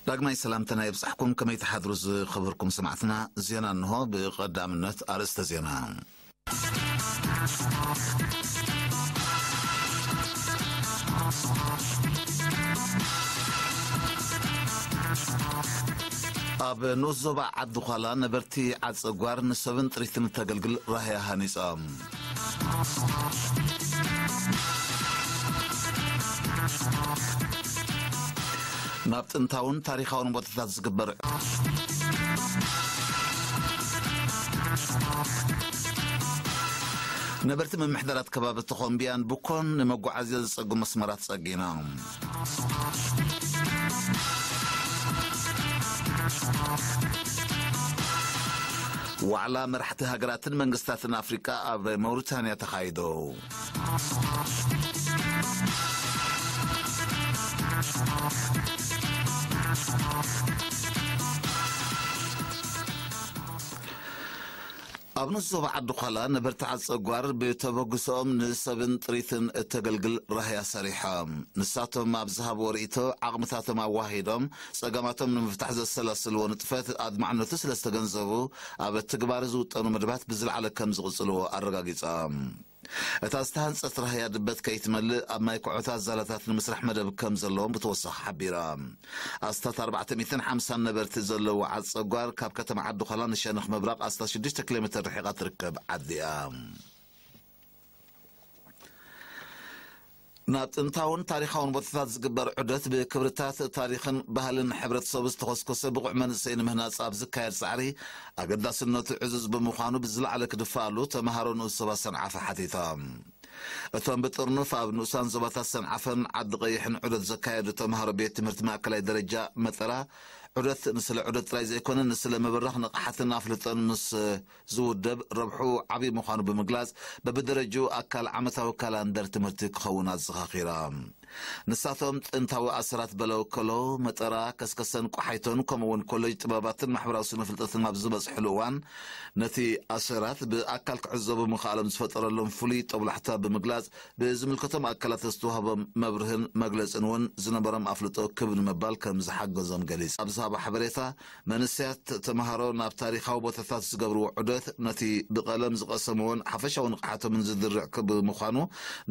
ዳግማይ ሰላምተና ይብጻሕኩም። ከመይ ትሓድሩ ዝኸበርኩም ሰማዕትና? ዜና እንሆ። ብቐዳምነት ኣርእስተ ዜና። ኣብ ንኡስ ዞባ ዓዲ ዃላ ነበርቲ ዓጸጓር ንሰብን ጥሪትን እተገልግል ራህያ ሃኒጾም። ናብ ጥንታውን ታሪኻውን ቦታታት ዝግበር ነበርቲ ምምሕዳራት ከባቢ ተኾምቢያን ብኮን ንመጓዓዝያ ዝጸጉ መስመራት ጸጊና። ዋዕላ መራሕቲ ሃገራትን መንግስታትን ኣፍሪቃ ኣብ መውሪታንያ ተኻይዶ። ኣብ ንኡስ ዞባ ዓዲ ዃላ ነበርቲ ዓጸጓር ብተበግሶኦም ንሰብን ጥሪትን እተገልግል ራህያ ሰሪሖም። ንሳቶም ኣብ ዝሃብዎ ርእይቶ፣ ዓቕምታቶም ኣዋሂዶም ጸገማቶም ንምፍታሕ ዘሰላስልዎ ንጥፈት ኣድማዕነቱ ስለ ዝተገንዘቡ፣ ኣብ ትግባር ዝውጠኑ መደባት ብዝለዓለ ከም ዝቕጽልዎ ኣረጋጊጾም። እታ ዝተሃንጸት ራህያ ድበት ከይትመልእ ኣብ ማይ ኩዖታት ዛላታት ንምስራሕ መደብ ከም ዘለዎም ብተወሳኺ ሓቢራ። ኣስታት ኣርባዕተ ሚእትን ሓምሳን ነበርቲ ዘለውዋ ዓጸጓር ካብ ከተማ ዓዲ ዃላ ንሸነኽ ምብራቕ ኣስታት ሽዱሽተ ኪሎ ሜትር ርሒቓ ትርከብ ዓዲ እያ። ናብ ጥንታውን ታሪኻውን ቦታታት ዝግበር ዑደት ብክብርታት ታሪኽን ባህልን ሕብረተሰቡ ዝተኾስኮሰ ብቑዕ መንእሰይ ንምህናጽ ኣብ ዝካየድ ጻዕሪ ኣገዳስነቱ ዕዙዝ ብምዃኑ ብዝለዓለ ክድፋኣሉ ተምሃሮ ንኡስ ዞባ ሰንዓፈ ሓቲቶም። እቶም ብጥርኑፍ ኣብ ንኡሳን ዞባታት ሰንዓፈን ዓዲ ቀይሕን ዑደት ዘካየዱ ተምሃሮ ቤት ትምህርቲ ማእከላይ ደረጃ መጠራ ዑደት ንስለ ዑደት ጥራይ ዘይኮነ ንስለ ምብራኽ ንቕሓትን ኣፍልጦን ምስ ዝውደብ ረብሑ ዓብዪ ምዃኑ ብምግላጽ፣ በብደረጅኡ ኣካል ዓመታዊ ካላንደር ትምህርቲ ክኸውን ኣዘኻኺራ። ንሳቶም ጥንታዊ ኣሰራት በለው ከሎ፣ መጠራ፣ ከስከሰን ቆሓይቶን፣ ከምኡ'ውን ኮሌጅ ጥበባትን ማሕበራዊ ስነ ፍልጠትን ኣብ ዝበጽሕሉ እዋን፣ ነቲ ኣሰራት ብኣካል ክዕዘቡ ምኽኣሎም ዝፈጠረሎም ፍሉይ ጦብላሕታ ብምግላጽ፣ ብዝምልከቶም ኣካላት ዝተዋህቦም መብርህን መግለጽን እውን ዝነበሮም ኣፍልጦ ክብ ንምባል ከም ዝሓገዞም ገሊጽ። ኣብ ዝሃቦ ሓበሬታ፣ መንእሰያት ተምሃሮ ናብ ታሪኻዊ ቦታታት ዝገብርዎ ዑደት፣ ነቲ ብቐለም ዝቐሰምዎን ሓፈሻዊ ንቕሓቶምን ዝድርዕ ክብ ምዃኑ፣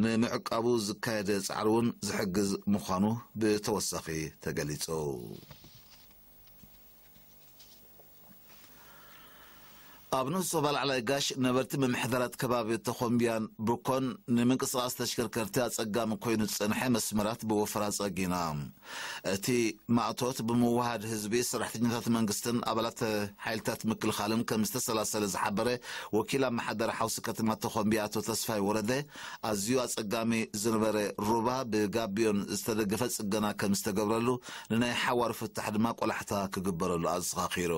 ንምዕቃቡ ዝካየደ ጻዕሪ እውን ዝሕግዝ ምዃኑ ብተወሳኺ ተገሊጹ። ኣብ ንኡስ ዞባ ላዕላይ ጋሽ ነበርቲ ምምሕዳራት ከባቢ ተኾምቢያን ብኮን ንምንቅስቓስ ተሽከርከርቲ ኣጸጋሚ ኮይኑ ዝጸንሐ መስመራት ብወፈራ ጸጊና። እቲ ማእቶት ብምውሃድ ህዝቢ፣ ሰራሕተኛታት መንግስትን ኣባላት ሓይልታት ምክልኻልን ከም ዝተሰላሰለ ዝሓበረ ወኪል ኣመሓዳሪ ሓውሲ ከተማ ተኾምቢ ኣቶ ተስፋይ ወረደ፣ ኣዝዩ ኣጸጋሚ ዝነበረ ሩባ ብጋቢዮን ዝተደገፈ ጽገና ከም ዝተገብረሉ፣ ንናይ ሓዋሩ ፍታሕ ድማ ቆላሕታ ክግበረሉ ኣዘኻኺሩ።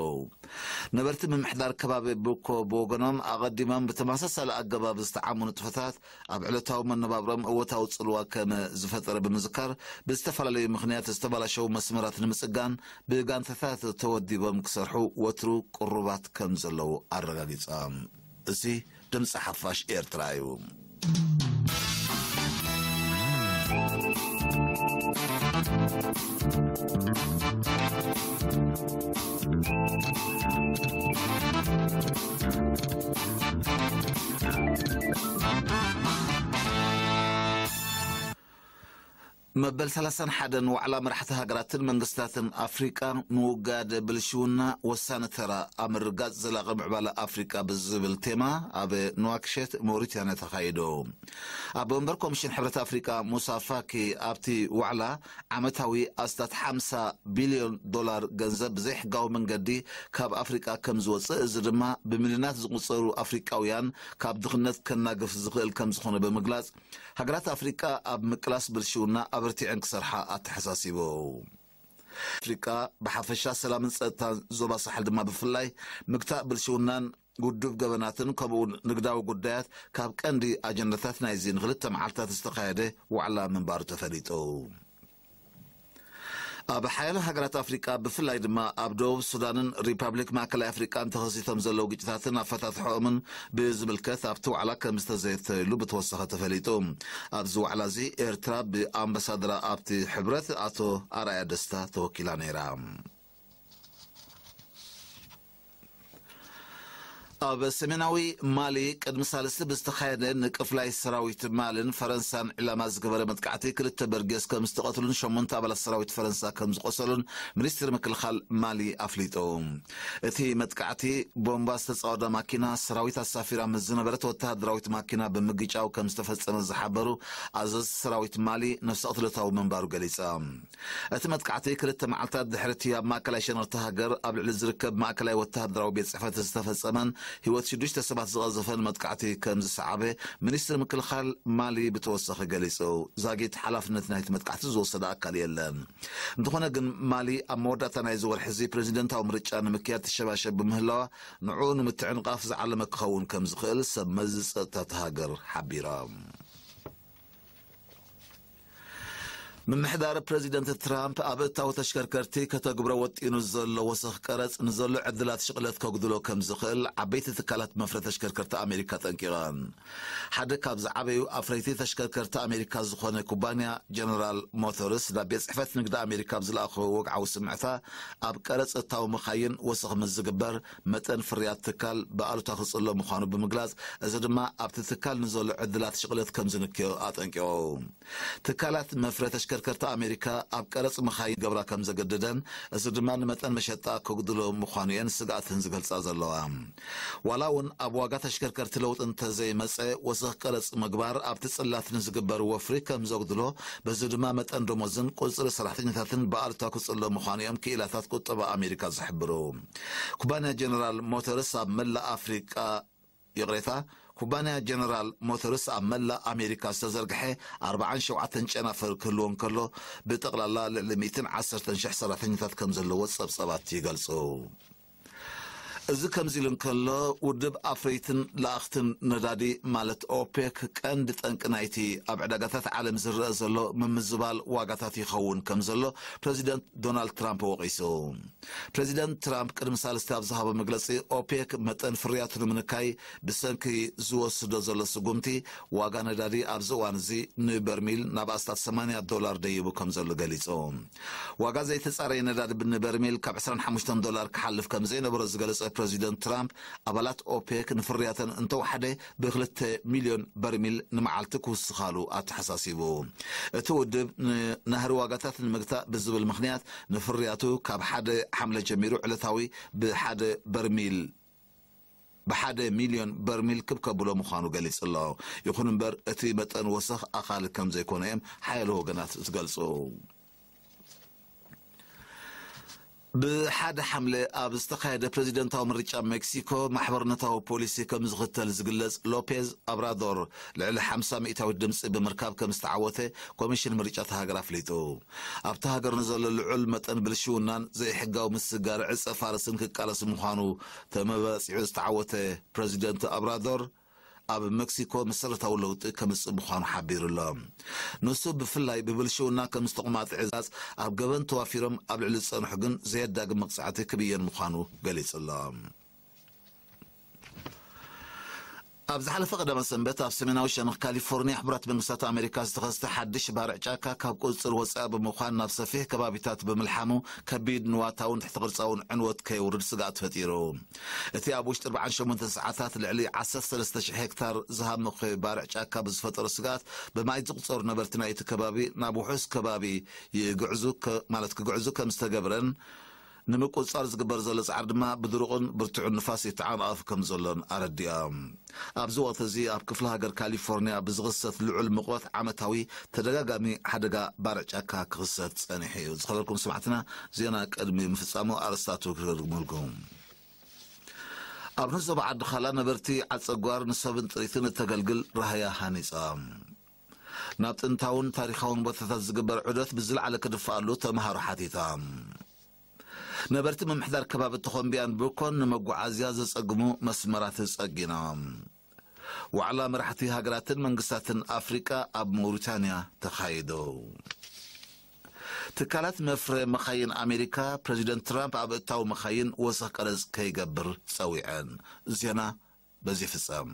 ነበርቲ ምምሕዳር ከባቢ ብኮ ብወገኖም፣ ኣቐዲሞም ብተመሳሳሊ ኣገባብ ዝተዓሙ ንጥፈታት ኣብ ዕለታዊ መነባብሮም እወታዊ ጽልዋ ከም ዝፈጠረ ብምዝካር፣ ብዝተፈላለዩ ምኽንያት ዝተበላሸዉ መስመራት ንምጽጋን ብጋንታታት ተወዲቦም ክሰርሑ ወትሩ ቅሩባት ከም ዘለዉ ኣረጋጊጾም። እዚ ድምጺ ሓፋሽ ኤርትራ እዩ። መበል ሰላሳን ሓደን ዋዕላ መራሕቲ ሃገራትን መንግስታትን ኣፍሪቃ፣ ምውጋድ ብልሽውና ወሳኒ ተራ ኣብ ምርጋጽ ዘላቒ ምዕባለ ኣፍሪቃ ብዝብል ቴማ ኣብ ንዋክሸት ሞሪታንያ ተኻይዱ። ኣቦ መንበር ኮሚሽን ሕብረት ኣፍሪቃ ሙሳ ፋኪ ኣብቲ ዋዕላ፣ ዓመታዊ ኣስታት ሓምሳ ቢልዮን ዶላር ገንዘብ ብዘይሕጋዊ መንገዲ ካብ ኣፍሪቃ ከም ዝወጽእ፣ እዚ ድማ ብሚልዮናት ዝቑጸሩ ኣፍሪቃውያን ካብ ድኽነት ከናግፍ ዝኽእል ከም ዝኾነ ብምግላጽ፣ ሃገራት ኣፍሪቃ ኣብ ምቅላስ ብልሽውና ኣበርቲዐን ክሰርሓ ኣተሓሳሲቡ። ኣፍሪቃ ብሓፈሻ፣ ሰላምን ጸጥታን ዞባ ሳሕል ድማ ብፍላይ፣ ምግታእ ብልሽውናን ውዱብ ገበናትን ከምኡውን ንግዳዊ ጉዳያት ካብ ቀንዲ ኣጀንዳታት ናይዚ ንክልተ መዓልታት ዝተኻየደ ዋዕላ ምንባሩ ተፈሊጡ። ኣብ ሓያሎ ሃገራት ኣፍሪቃ፣ ብፍላይ ድማ ኣብ ደቡብ ሱዳንን ሪፓብሊክ ማእከላይ ኣፍሪቃን ተኸሲቶም ዘለዉ ግጭታትን ኣፈታትሖኦምን ብዝምልከት ኣብቲ ዋዕላ ከም ዝተዘተየሉ ብተወሳኺ ተፈሊጡ። ኣብዚ ዋዕላ እዚ ኤርትራ ብኣምባሳደራ ኣብቲ ሕብረት ኣቶ ኣርኣያ ደስታ ተወኪላ ነይራ። ኣብ ሰሜናዊ ማሊ ቅድሚ ሳልስቲ ብዝተኻየደ ንቅፍላይ ሰራዊት ማልን ፈረንሳን ዕላማ ዝገበረ መጥቃዕቲ ክልተ በርጌስ ከም ዝተቐትሉን ሸሞንተ ኣባላት ሰራዊት ፈረንሳ ከም ዝቆሰሉን ሚኒስትሪ ምክልኻል ማሊ ኣፍሊጡ። እቲ መጥቃዕቲ ቦምባ ዝተጻወዳ ማኪና ሰራዊት ኣሳፊራ ምስ ዝነበረት ወተሃደራዊት ማኪና ብምግጫው ከም ዝተፈጸመ ዝሓበሩ ኣዘዝቲ ሰራዊት ማሊ፣ ነፍሰ ቅትለታዊ ምንባሩ ገሊጻ። እቲ መጥቃዕቲ ክልተ መዓልታት ድሕሪ እቲ ኣብ ማእከላይ ሸነኽቲ ሃገር ኣብ ልዕሊ ዝርከብ ማእከላይ ወተሃደራዊ ቤት ጽሕፈት ዝተፈጸመን ህይወት ሽዱሽተ ሰባት ዝቐዘፈን መጥቃዕቲ ከም ዝሰዓበ ሚኒስትሪ ምክልኻል ማሊ ብተወሳኺ ገሊጹ። ዛጊት ሓላፍነት ናይቲ መጥቃዕቲ ዝወሰደ ኣካል የለን። እንተኾነ ግን፣ ማሊ ኣብ መወዳእታ ናይዚ ወርሒ እዚ ፕሬዚደንታዊ ምርጫ ንምክያድ ትሸባሸብ ብምህላዋ፣ ንዕኡ ንምትዕንቓፍ ዝዓለመ ክኸውን ከም ዝኽእል ሰብ መዚ ጸጥታ እታ ሃገር ሓቢሮም። ምምሕዳር ፕሬዚደንት ትራምፕ ኣብ እታዊ ተሽከርከርቲ ከተግብሮ ወጢኑ ዘሎ ወሰኽ ቀረጽ ንዘሎ ዕድላት ሽቕለት ከጉድሎ ከም ዝኽእል ዓበይቲ ትካላት መፍረ ተሽከርከርቲ ኣሜሪካ ጠንቂቐን። ሓደ ካብ ዝዓበዩ ኣፍረይቲ ተሽከርከርቲ ኣሜሪካ ዝኾነ ኩባንያ ጀነራል ሞተርስ ናብ ቤት ጽሕፈት ንግዲ ኣሜሪካ ኣብ ዝለኣኾ ወግዓዊ ስምዕታ፣ ኣብ ቀረጽ እታዊ መኻይን ወሰኽ ምስ ዝግበር መጠን ፍርያት ትካል ብኣሉታ ክጽሎ ምዃኑ ብምግላጽ፣ እዚ ድማ ኣብቲ ትካል ንዘሎ ዕድላት ሽቕለት ከም ዝንክዮ ኣጠንቂቑ። ትካላት መፍረ ተሽከርከርቲ ኣሜሪካ ኣብ ቀረጽ መኻይን ገብራ ከም ዘገደደን፣ እዚ ድማ ንመጠን መሸጣ ከጉድሎ ምዃኑ እየን ስግኣተን ዝገልጻ ዘለዋ። ዋላ እውን ኣብ ዋጋ ተሽከርከርቲ ለውጢ እንተዘይመጸ፣ ወሰኽ ቀረጽ ምግባር ኣብቲ ጽላት ንዝግበር ወፍሪ ከም ዘጉድሎ፣ በዚ ድማ መጠን ደሞዝን ቁጽሪ ሰራሕተኛታትን ብኣሉታ ክጽሎ ምዃኑ እዮም ክኢላታት ቁጠባ ኣሜሪካ ዝሕብሩ። ኩባንያ ጀነራል ሞተርስ ኣብ መላእ ኣፍሪቃ፣ ይቕሬታ፣ ኩባንያ ጀነራል ሞተርስ ኣብ መላእ ኣሜሪካ ዝተዘርግሐ ኣርባዓን ሸውዓተን ጨናፍር ክህልዎ እንከሎ፣ ብጠቕላላ ልዕሊ ሚእትን ዓሰርተን ሽሕ ሰራሕተኛታት ከም ዘለዎ ጸብጸባት ይገልጹ። እዚ ከምዚ ኢሉ እንከሎ፣ ውድብ ኣፍረይትን ለኣኽትን ነዳዲ ማለት ኦፔክ ቀንዲ ጠንቂ ናይቲ ኣብ ዕዳጋታት ዓለም ዝረአ ዘሎ ምምዝባል ዋጋታት ይኸውን ከም ዘሎ ፕሬዚደንት ዶናልድ ትራምፕ ወቒሱ። ፕሬዚደንት ትራምፕ ቅድሚ ሳልስቲ ኣብ ዝሃቦ መግለጺ፣ ኦፔክ መጠን ፍርያቱ ንምንካይ ብሰንኪ ዝወስዶ ዘሎ ስጉምቲ፣ ዋጋ ነዳዲ ኣብዚ እዋን እዚ ንበርሚል ናብ ኣስታት ሰማንያ ዶላር ደይቡ ከም ዘሎ ገሊጹ። ዋጋ ዘይተጻረየ ነዳዲ ንበርሚል ካብ ዕስራን ሓሙሽተን ዶላር ክሓልፍ ከም ዘይነበሮ ዝገለጸ ፕሬዚደንት ትራምፕ፣ ኣባላት ኦፔክ ንፍርያተን እንተወሓደ ብክልተ ሚልዮን በርሚል ንመዓልቲ ክውስኻሉ ኣተሓሳሲቡ። እቲ ውድብ ንናህሪ ዋጋታት ንምግታእ ብዝብል ምኽንያት፣ ንፍርያቱ ካብ ሓደ ሓምለ ጀሚሩ ዕለታዊ ብሓደ በርሚል፣ ብሓደ ሚልዮን በርሚል ክብ ከብሎ ምዃኑ ገሊጹ ኣሎ። ይኹን እምበር፣ እቲ መጠን ወሰኽ ኣኻሊ ከም ዘይኮነ እዮም ሓያሎ ወገናት ዝገልጹ። ብሓደ ሓምለ ኣብ ዝተኻየደ ፕሬዚደንታዊ ምርጫ ሜክሲኮ፣ ማሕበርነታዊ ፖሊሲ ከም ዝኽተል ዝግለጽ ሎፔዝ ኣብራዶር፣ ልዕሊ ሓምሳ ሚእታዊት ድምጺ ብምርካብ ከም ዝተዓወተ ኮሚሽን ምርጫ እታ ሃገር ኣፍሊጡ። ኣብታ ሃገር ንዘሎ ልዑል መጠን ብልሽውናን ዘይሕጋዊ ምስግጋር ዕጸ ፋርስን ክቃለስ ምዃኑ ተመባጺዑ ዝተዓወተ ፕሬዚደንት ኣብራዶር፣ ኣብ ሜክሲኮ መሰረታዊ ለውጢ ከምጽእ ምዃኑ ሓቢሩ ኣሎ። ንሱ ብፍላይ ብብልሽውና ከም ዝተቑማጠ ዕዛዝ ኣብ ገበን ተዋፊሮም ኣብ ልዕሊ ዝጸንሑ ግን ዘየዳግም መቕጻዕቲ ክብየን ምዃኑ ገሊጹ ኣሎ። ኣብ ዝሓለፈ ቀዳመ ሰንበት ኣብ ሰሜናዊ ሸነኽ ካሊፎርኒያ ሕቡራት መንግስታት ኣሜሪካ ዝተኸስተ ሓድሽ ባርዕ ጫካ ካብ ቁጽጽር ወጻኢ ብምዃን ናብ ሰፊሕ ከባቢታት ብምልሓሙ ከቢድ ንዋታውን ትሕቲ ቅርጻውን ዕንወት ከየውርድ ስግኣት ፈጢሩ። እቲ ኣብ ውሽጢ ኣርባዓን ሸሞንተን ሰዓታት ልዕሊ ዓሰርተ ሰለስተ ሽሕ ሄክታር ዝሃመኸ ባርዕ ጫካ ብዝፈጠሮ ስግኣት ብማይ ዝቁጸሩ ነበርቲ ናይቲ ከባቢ ናብ ውሑስ ከባቢ ይግዕዙ ከ-፣ ማለት ክግዕዙ ከም ዝተገብረን ንምቁጽጻር ዝግበር ዘሎ ጻዕሪ ድማ ብድሩቕን ብርቱዕን ንፋስ ይተዓናቐፍ ከም ዘሎን ኣረዲኦም። ኣብዚ ወቕቲ እዚ ኣብ ክፍለ ሃገር ካሊፎርኒያ ብዝኽሰት ልዑል ሙቐት ዓመታዊ ተደጋጋሚ ሓደጋ ባርዕ ጫካ ክኽሰት ጸኒሑ እዩ። ዝኸበርኩም ሰማዕትና፣ ዜና ቅድሚ ምፍጻሙ ኣርእስታቱ ክደግመልኩም። ኣብ ንዞባ ዓዲ ኻላ ነበርቲ ዓጸጓር ንሰብን ጥሪትን እተገልግል ራህያ ሃኒጻ። ናብ ጥንታውን ታሪኻውን ቦታታት ዝግበር ዑደት ብዝለዓለ ክድፍኣሉ ተምሃሮ ሓቲታ። ነበርቲ ምምሕዳር ከባቢ ተኾምቢያን ብኮን ንመጓዓዝያ ዘጸግሙ መስመራት ጸጊኖም። ዋዕላ መራሕቲ ሃገራትን መንግስታትን ኣፍሪቃ ኣብ ሞሪታንያ ተኻይዱ። ትካላት መፍረ መኻይን ኣሜሪካ፣ ፕሬዚደንት ትራምፕ ኣብ እታዊ መኻይን ወሰኽ ቀረጽ ከይገብር ጸዊዐን። ዜና በዚ ፍጸም።